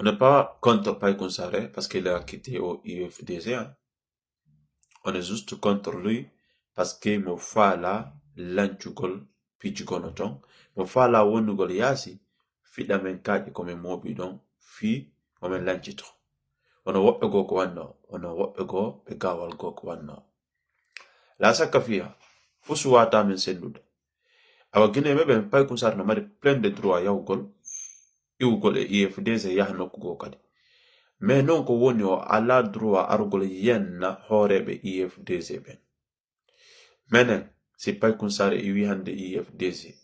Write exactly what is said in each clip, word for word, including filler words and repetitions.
On n'est pas contre Paykun Sarr, parce qu'il a quitté au U F D G, hein. On est juste contre lui parce que mo faala lancugol pijugol no ton. Mo faala wonugol yaasi fiɗa men kaaƴe ko men mooɓi ɗon fii o men lancito. Ono woɓɓe goo ko wanno, ono woɓɓe goo ɓe gaawal goo ko wanno. La sakka fiya, fuu suwata men sendude. Awa Guinée ɓe ɓen Paykun Sarr no mari plein de droit yahugol, iwugol e U F D G yaha nokku goo kadi. Mais non ko woni o alaa droit arugol yenna hooreeɓe U F D G ɓen. Menen, si Paykun Sarr iwi hannde U F D G,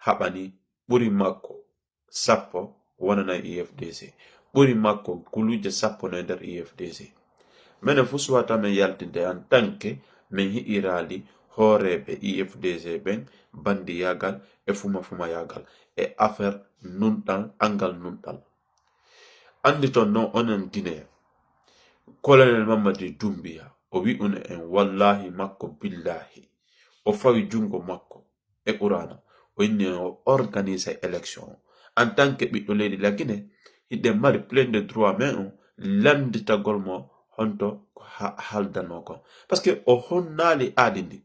haɓani ɓuri makko sappo wonanay U F D G. Ɓuri makko guluuje sappo no e nder U F D G. Menen fuu suwata men yaltinde en tant que men hi'iraali hooreeɓe U F D G ɓen bandiyaagal e fuma-fumayaagal e affaire nunɗal, anngal nunɗal. Anndi ton non onon Guinée, Colonel Mamadi Doumbouya, o wi'uno en wallaahi makko billaahi, o fawi junngo makko e Qur'aana, o inni o organise élection. En tant que ɓiɗɗo leydi la Guinée, hiɗen mari plein de droit men on lannditagol mo honto ko ha-, haaldanoo kon. Parce que o honnaali aadi ndi.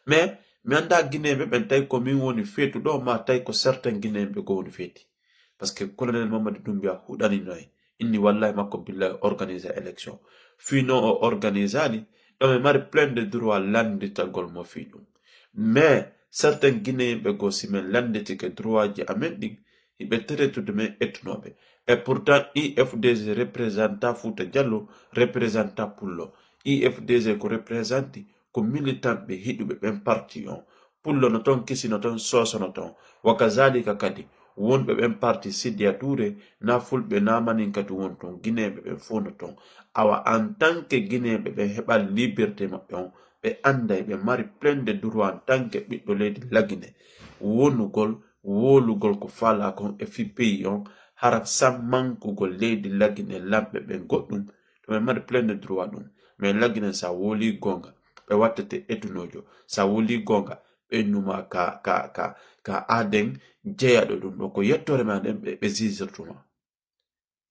Mais mi anndaa Guinéen ɓe ɓen tawi ko min woni feetuɗo, ma tawi ko certains Guinéen ɓe goo woni feeti. Parce que Colonel Mamadi Doumbouya huɗanino en. Inni wallaahi makko billaahi organise élection. Fii non o organisaali, ɗo men mari plein de droit lannditagol mo fii ɗum. Mais certains Guinéen ɓe goo si men lannditike droitji amen ɗin, hiɓe teretude men ettunooɓe. Et pourtant U F D G representa Fouta Djallo, representa Pullo. U F D G ko representi ko militant ɓe hiɗuɓe ɓen parti on. Pullo no ton, Kisi no ton, Soso no ton. Wakazalika kadi wonɓe ɓen parti Sidiya Touré, na fulɓe na manin kadi won ton, Guinéen ɓe ɓen fof no ton. Awa en tant que Guinéen ɓe ɓen heɓa liberté maɓɓe on, ɓe annday ɓe mari plein de droit en tant que ɓiɗɗo leydi la Guinée. Wonugol, wowlugol ko faalaa kon e fii pays on, hara sammankugol leydi la Guinée lamɓe ɓen goɗɗum, to men mari plein de droit ɗum. Men la Guinée sa wowlii goonga, ɓe wattete etunoojo. Sa wowlii goonga, ɓe innuma ka, ka, ka, ka aaden jeyaɗo ɗum ɗo. Ko yettoore ma nden ɓe, ɓe zizirtuma.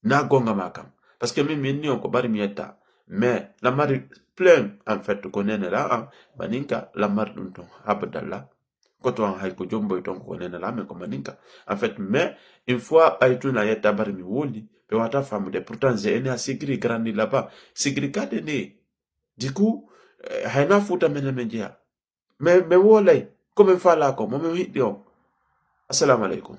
Na goonga ma kam. Parce que min, min ni on ko bari mi yetta. Mais la mari plein, en fait, ko nene la, ah, maninka la mari ɗum ton. Abdallah. Ko ton hay ko jomboy ton ko nene la, mais ko maninka. En fait, mais une fois ɓay tun a yetta bari mi woli, ɓe wata famude. Pourtant, j'ai aimé à Sigri, grandi là-bas. Sigri kade ne. Du coup, eh, hayna Fouta menen men jeya. Mais, mais wolay, ko men faalaa ko, mo men hiɗi on. Assalamu alaikum.